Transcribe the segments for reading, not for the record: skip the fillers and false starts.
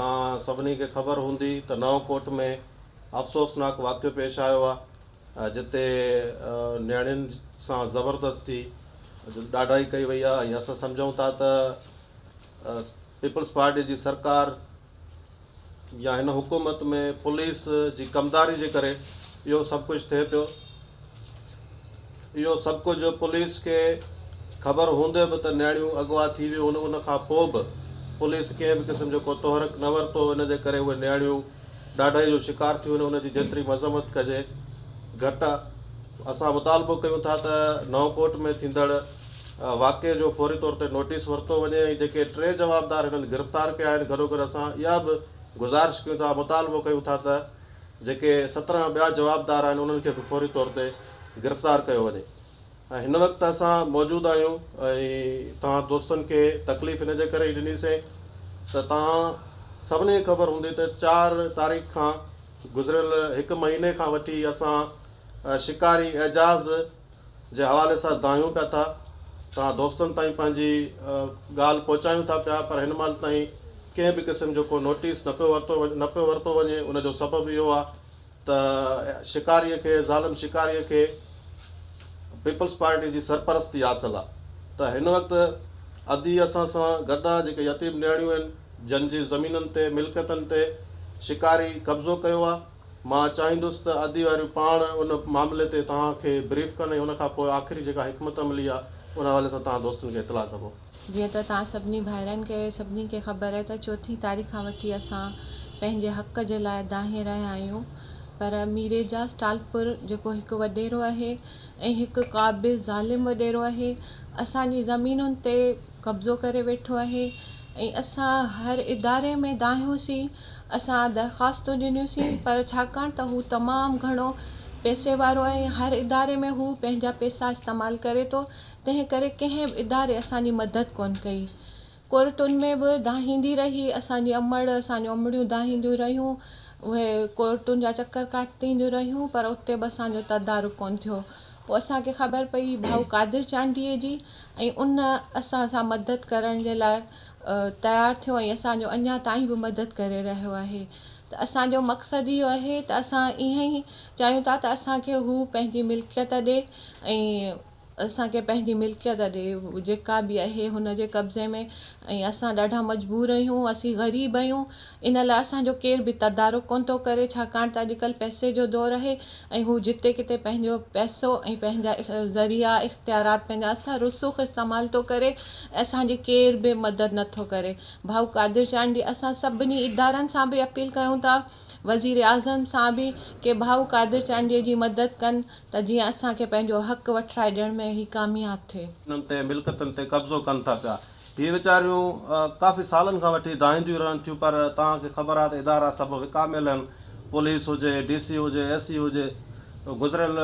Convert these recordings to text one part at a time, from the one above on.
توهان سڀني کي خبر هوندي ته نئون ڪوٽ ۾ افسوسناڪ واقعو پيش آيو آهي جتي نياڻين سان زبردستي ڏاڍائي ڪئي وئي آهي ۽ اسان سمجهون ٿا ته پيپلز پارٽي جي سرڪار يا هن حڪومت ۾ پوليس جي ڪمداري جي ڪري اهو سڀ ڪجهه ٿئي پيو. اهو سڀ ڪجهه پوليس کي خبر هوندي به ته نياڻيون اغوا ٿي ويون هن ان کان پوء به پوليس ڪنهن به قسم جو ڪو تحرڪ نه ورتو ان جي ڪري اهي نياڻيون ڏاڍائي جو شڪار ٿيون ان جي جيتري مذمت ڪجي گهٽ آ اسان مطالبو ڪيون ٿا ته نئون ڪوٽ ۾ ٿيندڙ واقعي جو فوري طور تي نوٽيس ورتو وڃي ۽ جيڪي ٽي جوابدار هنن گرفتار ڪيا آهن گڏوگڏ اسان اها به گذارش ڪيون ٿا مطالبو ڪيون ٿا ته جيڪي 17 ٻيا جوابدار آهن انهن کي به فوري طور تي گرفتار ڪيو وڃي ۽ هن وقت اسان موجود آهيون ۽ توهان دوستن کي تڪليف ان جي ڪري ئي ڏنيسين ته توهان سڀني کي خبر هوندي ته 4 تاريخ کان گذريل هڪ مهيني کان وٺي اسان شڪاري اعجاز جي حوالي سان دانهيون پيا ٿا توهان دوستن تائين پنهنجي ڳالهه پهچايون ٿا پيا پر هن مهل تائين ڪنهن به قسم جو ڪو نوٽيس نه پيو ورتو نه پيو ورتو وڃي ان جو سبب اهو آهي ته شڪاريء کي ظالم شڪاريء کي پيپلز پارٽي جي سرپرستي حاصل آهي ته هن وقت ادي اسان سان گڏ آهي جيڪي يتيم نياڻيون آهن جن جي زمينن تي ملڪيتن تي شڪاري قبضو ڪيو آهي. مان چاهيندس ته ادي واريون پاڻ ان معاملي تي توهان کي بريف ڪن ۽ ان کان پوء آخري جيڪا حڪمت عملي آهي ان حوالي سان توهان دوستن کي اطلاع ڪبو. جيئن ته توهان سڀني ڀائرن کي سڀني کي خبر آهي ته چوٿين تاريخ کان وٺي اسان پنهنجي حق جي لاء دانهين رهيا آهيون پر مير اعجاز ٽالپر جيڪو هڪ وڏيرو آهي ۽ هڪ قابض ظالم وڏيرو آهي اسان جي زمينن تي قبضو ڪري ويٺو آهي ۽ اسان هر اداري ۾ دانهيوسين اسان درخواستون ڏنيونسين پر ڇاڪاڻ ته هو تمام گهڻو پئسي وارو آهي هر اداري ۾ هو پنهنجا پئسا استعمال ڪري ٿو تنهن ڪري ڪنهن به اداري اسان جي مدد ڪونه ڪئي ڪورٽن ۾ به دانهيندي رهي اسان جي امڙ اسان جون امڙيون دانهينديون رهيون اهي ڪورٽن جا چڪر ڪاٽينديون رهيون پر اتي به اسان جو تدارڪ ڪونه ٿيو پوء اسان کي خبر پئي ڀائو قادر چانڊيي جي ۽ ان اسان سان مدد ڪرڻ جي لاء تيار ٿيو ۽ اسان جو اڃا تائين به مدد ڪري رهيو آهي ته اسان جو مقصد اهو آهي ته اسان ائين ئي چاهيون ٿا ته اسان کي هو پنهنجي ملڪيت ڏي ۽ اسان کي پنهنجي ملڪيت ڏي جيڪا به آهي هن جي قبضي ۾ ۽ اسان ڏاڍا مجبور آهيون اسين غريب آهيون ان لاء اسان جو ڪير به تدارڪ ڪونه ٿو ڪري ڇاڪاڻ ته اڄڪلهه پئسي جو دور آهي ۽ هو جتي ڪٿي پنهنجو پئسو ۽ پنهنجا ذريعا اختيارات پنهنجا اثر رسوخ استعمال ٿو ڪري ۽ اسان جي ڪير به مدد نه ٿو ڪري ڀائو قادر چانڊيي اسان سڀني ادارن سان به اپيل ڪيون ٿا وزير اعظم سان به ڪي ڀائو قادر چانڊيي جي مدد ڪن ته جيئن اسان کي پنهنجو حق وٺرائي ڏيڻ ۾ هي ڪامياب ٿئي. انهن تي ملڪيتن تي قبضو ڪن ٿا پيا. هي ويچاريون ڪافي سالن کان وٺي دانهينديون رهن ٿيون پر توهان کي خبر آهي ته ادارا سڀ وڪاميل آهن پوليس هجي ڊي سي هجي اي سي هجي گذريل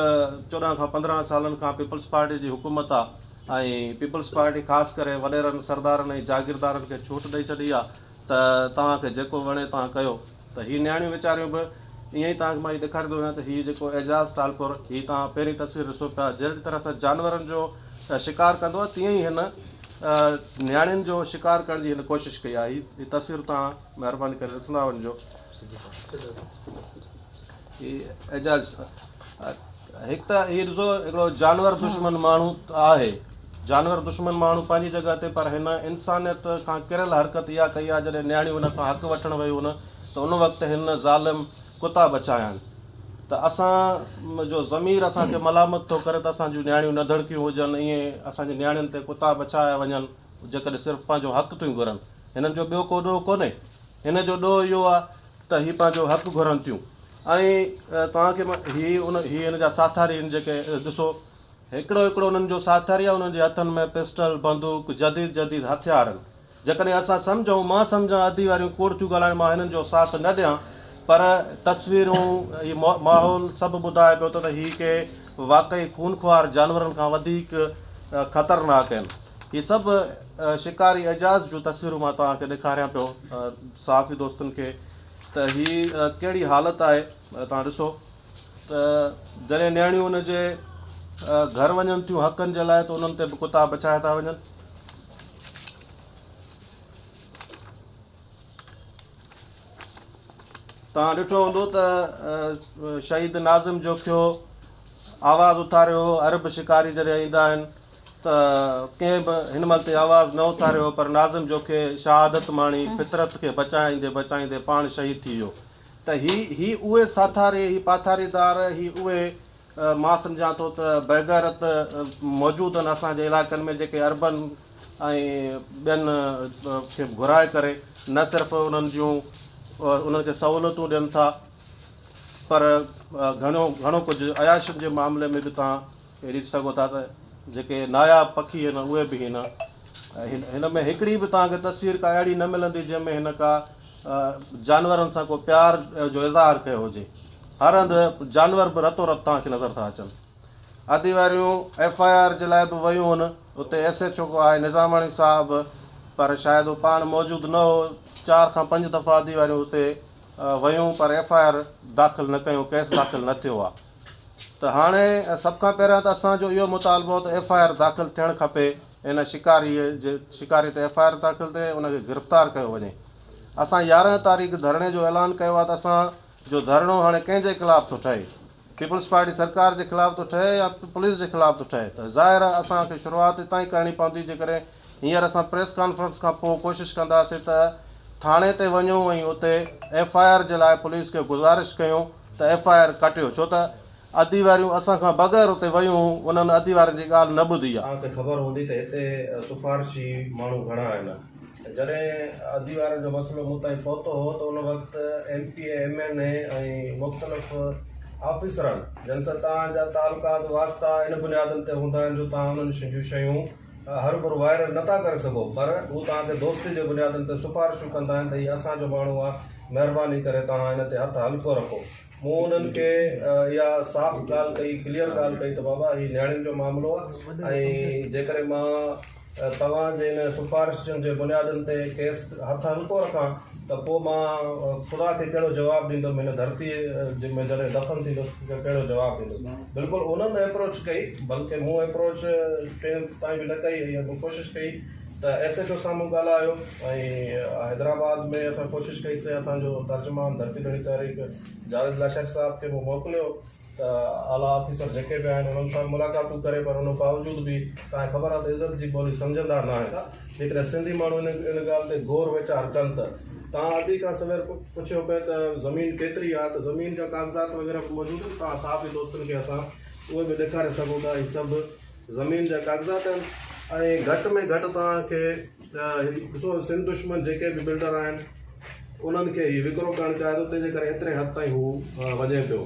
14 کان 15 سالن کان پيپلز پارٽي جي حڪومت آهي ۽ پيپلز پارٽي خاص ڪري وڏيرن سردارن ۽ جاگيردارن کي ڇوٽ ڏئي ڇڏي آهي ته توهان کي جيڪو وڻي توهان ڪيو ته هي نياڻيون ويچاريون به ائين ئي توهان کي مان هي ڏيکاريندو وڃان ته هي جيڪو اعجاز ٽالپر هي توهان پهرين تصوير ڏسو پيا جهڙي طرح سان جانورن جو شڪار ڪندو آهي تيئن ئي هن نياڻين جو شڪار ڪرڻ جي هن ڪوشش ڪئي آهي هي تصوير توهان مهرباني ڪري ڏسندا وڃجو هي اعجاز هڪ ته هي ڏسو هڪڙو جانور دشمن ماڻهو آهي جانور دشمن ماڻهو پنهنجي جڳهه تي پر هن انسانيت کان ڪريل حرڪت اها ڪئي آهي جڏهن نياڻيون هن کان حق وٺڻ ويون هن ته ان وقت هن ظالم ڪتا بچايا آهن ته اسان جو ضمير اسان کي ملامت ٿو ڪري ته اسان جون نياڻيون نڌڻڪيون هجن ائين اسان جي نياڻين تي ڪتا بڇايا وڃن جيڪڏهن صرف پنهنجو حق ٿيون گهرن هنن جو ٻيو ڪو ڏوهه ڪونهي هن جو ڏوهه اهو آهي ته هي پنهنجو حق گهرن ٿيون ۽ توهان کي هي ان هي هن جا ساٿاري آهن جيڪي ڏسو هڪڙو هڪڙو انهن جو ساٿاري آهي انهن جي هٿن ۾ پسٽل بندوق جديد جديد هٿيار آهن جيڪڏهن اسان سمجهون مان سمجهان ادي واريون ڪوڙ ٿيون ڳالهائن مان هنن جو ساٿ نه ڏيان پر تصويرون هي ماحول سڀ ٻڌائي پيو ته هي ڪي واقعي خونخوار جانورن کان وڌيڪ خطرناڪ آهن هي سڀ شڪاري اعجاز جون تصويرون مان توهان کي ڏيکاريان پيو صحافي دوستن کي ته هي ڪهڙي حالت آهي توهان ڏسو ته جڏهن نياڻيون ان جي گهر وڃن ٿيون حقن جي لاء ته انهن تي به ڪتا بڇايا ٿا وڃن. توهان ڏٺو هوندو ته شهيد ناظم جوکيو آواز اٿاريو هو، عرب شڪاري جڏهن ايندا آهن ته ڪنهن به هن مهل تائين آواز نه اٿاريو هو پر ناظم جوکي شهادت ماڻي فطرت کي بچائيندي بچائيندي پاڻ شهيد ٿي ويو ته هي هي اهي ساٿاري هي پاٿاريدار هي اهي مان سمجهان ٿو ته بيغيرت موجود آهن اسان جي علائقن ۾ جيڪي عربن ۽ ٻين کي گهرائي ڪري نه صرف انهن جون انهن کي سهولتون ڏين ٿا پر گهڻو گهڻو ڪجهه عياشين جي معاملي ۾ به توهان ڏسي سگهو ٿا ته جيڪي ناياب پکي آهن اهي به هن هن ۾ هڪڙي به توهان کي تصوير ڪا اهڙي نه ملندي جنهن ۾ هن ڪا جانورن سان ڪو پيار جو اظهار ڪيو هجي. هر هنڌ جانور به رتو رت توهان کي نظر ٿا اچن. ادي واريون ايف I R جي لاء به ويون هن اتي ايس ايڇ او آهي نظاماڻي صاحب پر شايد هو پاڻ موجود نه هو. 4 کان 5 دفعا ادي واريون اتي ويون پر ايف I R داخل نه ڪيون، ڪيس داخل نه ٿيو آهي. ته هاڻي سڀ کان پهريان ته اسان جو اهو مطالبو ته ايف I R داخل ٿيڻ کپي، ان شڪاري جي شڪاري تي ايف I R داخل ٿئي، ان کي گرفتار ڪيو وڃي. اسان 11 تاريخ ڌرڻي جو اعلان ڪيو آهي ته اسان جو ڌرڻو هاڻي ڪنهن جي خلاف ٿو ٺهي، پيپلز پارٽي سرڪار جي خلاف ٿو ٺهي يا پوليس جي خلاف ٿو ٺهي ته ظاهر آهي اسان کي شروعات اتان ئي ڪرڻي پوندي. جيڪڏهن هينئر اسان پريس ڪانفرنس کان پوء ڪوشش ڪنداسين ته ٿاڻي تي وڃون ۽ اتي ايف I R جي لاء پوليس کي گذارش ڪيون ته ايف I R ڪٽيو، ڇو ته ادي واريون اسان کان بغير اتي ويون هون، انهن ادي وارن جي ڳالهه نه ٻڌي آ. توهان کي خبر هوندي ته هتي سفارشي ماڻهو گهڻا آهن. جڏهن ادي وارن جو مسئلو مون تائين پهتو هو ته ان وقت M P A, M N A ۽ مختلف آفيسرن جن سان توهان جا تعلقات واسطا ان بنيادن تي هوندا آهن جو توهان انهن جون شيون هروڀرو وائرل نه ٿا ڪري سگهو پر هو توهان کي دوستي جي بنيادن تي سفارشون ڪندا آهن ته هي اسان جو ماڻهو آهي مهرباني ڪري توهان هن تي هٿ هلڪو رکو. مون انهن کي اها صاف ڳالهه ڪئي، ڪليئر ڳالهه ڪئي ته بابا هي نياڻين جو معاملو آهي ۽ جيڪڏهن مان توهان جي ان سفارشن جي بنيادن تي ڪيس هٿ هلڪو رکان ته پوء مان خدا کي ڪهڙو جواب ڏيندم، هن ڌرتيء ۾ جڏهن دفن ٿيندس ته ڪهڙو جواب ڏيندس. بلڪل انهن ايپروچ ڪئي، بلڪه مون ايپروچ ڪنهن تائين به نه ڪئي ۽ مون ڪوشش ڪئي ته ايس ايڇ او سان مون ڳالهايو ۽ حيدرآباد ۾ اسان ڪوشش ڪئي سين اسان جو ترجمان ڌرتي ڌڻي تحريڪ جاويد لاشاري صاحب کي مون موڪليو ته اعليٰ آفيسر جيڪي به آهن انهن سان ملاقاتون ڪري پر ان باوجود به توهان کي خبر آهي ته عزت جي ٻولي سمجهندا نه آهن. جيڪڏهن سنڌي ماڻهو ان ان ڳالهه تي غور ويچار ڪن ته توهان ادي کان سوير پڇيو پئي ته زمين ڪيتري آهي ته زمين جا ڪاغذات وغيره به موجود آهن توهان صحافي دوستن کي اسان اهي به ڏيکاري سگهون ٿا هي سڀ زمين جا ڪاغذات آهن ۽ گهٽ ۾ گهٽ توهان کي ڏسو سنڌ دشمن جيڪي به بلڊر آهن انهن کي هي وڪرو ڪرڻ چاهي ٿو تنهن جي ڪري ايتري حد تائين هو وڃي پيو.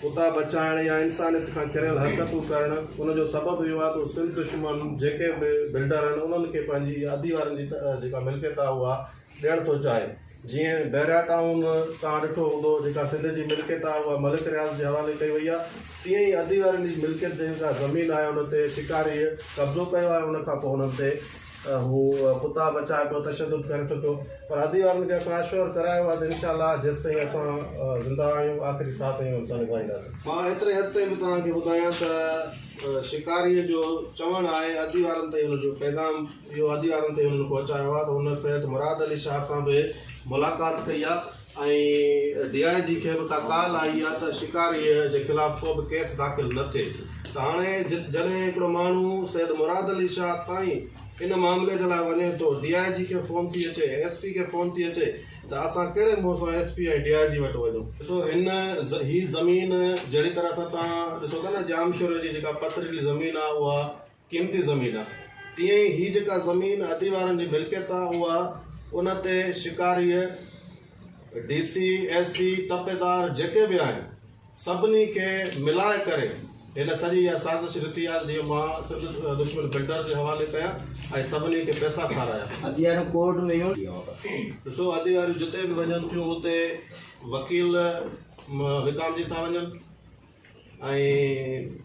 ڪتا بچائڻ يا انسانيت کان ڪريل حرڪتون ڪرڻ ان جو سبب اهو آهي ته سنڌ دشمن جيڪي به بلڊر آهن انهن کي پنهنجي ادي وارن جي جيڪا ملڪيت آهي اها ڏيڻ ٿو چاهي. جيئن بحريا ٽائون توهان ڏٺو هوندو جيڪا سنڌ جي ملڪيت آهي اها ملڪ رياض جي حوالي ڪئي وئي آهي تيئن ئي ادي وارن جي ملڪيت جيڪا زمين آهي ان تي شڪاريء قبضو ڪيو آهي ان کان پوء انهن تي هو ڪتا بچائي پيو تشدد ڪري ٿو پيو پر ادي وارن کي اسان اشور ڪرايو آهي ته انشاء الله جيستائين اسان زنده آهيون آخري ساهه تائين انهن سان نڀائينداسين. مان ايتري حد تائين به توهان کي ٻڌايان ته شڪاريء جو چوڻ آهي ادي وارن تائين هن جو پيغام اهو ادي وارن تائين هنن پهچايو آهي ته هن سيد مراد علي شاهه سان به ملاقات ڪئي آهي ۽ ڊي I جي کي به ڪا ڪال آئي آهي ته شڪاريء جي خلاف ڪو به ڪيس داخل نه ٿئي ته هاڻي جڏهن هڪڙو ماڻهو سيد مراد علي شاهه تائين ان معاملي جي لاء وڃي ٿو ڊي I جي کي فون ٿي اچي ايس پي کي فون ٿي اچي ته اسان ڪهڙي منهن سان ايس پي ۽ ڊي I جي وٽ وڃون. ڏسو هن هي زمين جهڙي طرح سان توهان ڏسو ٿا نه ڄامشوري جي جيڪا پٿريلي زمين آهي اها قيمتي زمين آ تيئن ئي هي جيڪا زمين ادي وارن جي ملڪيت آ اها ان تي شڪاريء، ڊي سي، ايس سي، تپيدار جيڪي به آهن سڀني کي ملائي ڪري هن سڄي اها سازش رٿي آ ته جيئن مان سنڌ دشمن بلڊر جي حوالي ڪيان ۽ سڀني کي پئسا کارايان. ادي واريون ڪورٽ ۾ ويون. ڏسو ادي واريون جتي به وڃن ٿيون اتي وڪيل وڪامجي ٿا وڃن. ۽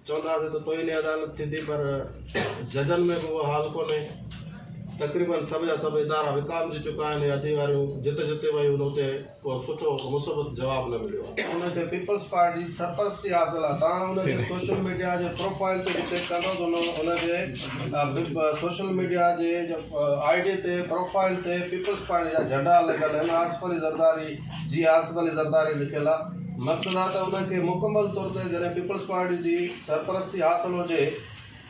چوندا هئاسين ته توهين عدالت ٿيندي پر ججن ۾ به اهو حال ڪونهي. تقريبن سڀ جا سڀ ادارا وڪامجي چڪا آهن ۽ اڌيڪاريون جتي جتي ويون آهن اتي ڪو سٺو مثبت جواب نه مليو آهي. ان کي پيپلز پارٽي جي سرپرستي حاصل آهي توهان ان جي سوشل ميڊيا جي پروفائل تي به چيڪ ڪندو ته ان جي سوشل ميڊيا جي I D تي پروفائل تي پيپلز پارٽي جا جهنڊا لڳل آهن آصف علي زرداري جي آصف علي زرداري لکيل آهي مقصد آهي ته ان کي مڪمل طور تي جڏهن پيپلز پارٽي جي سرپرستي حاصل هجي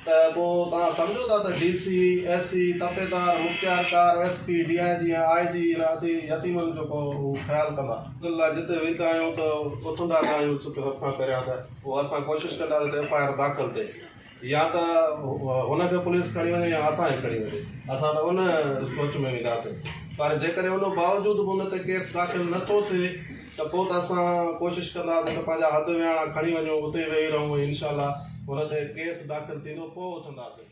ته پوء توهان سمجهو ٿا ته ڊي سي، ايس سي، تپيدار، مختيارڪار، S P, D I G ۽ I جي ان يتيمن جو ڪو هو خيال ڪندا؟ الحمدلله جتي ويندا آهيون ته اٿندا نه آهيون سڀ کان پهريان ته پوء اسان ڪوشش ڪنداسين ته ايف I R داخل ٿئي يا ته هن کي پوليس کڻي وڃي يا اسان کي کڻي وڃي اسان ته ان سوچ ۾ وينداسين پر جيڪڏهن ان باوجود به ان تي ڪيس داخل نه ٿو ٿئي ته پوء ته اسان ڪوشش ڪنداسين ته پنهنجا هٿ ويهاڻا کڻي وڃون اتي ويهي رهون ۽ انشاء الله ان تي ڪيس داخل ٿيندو پوء اٿنداسين.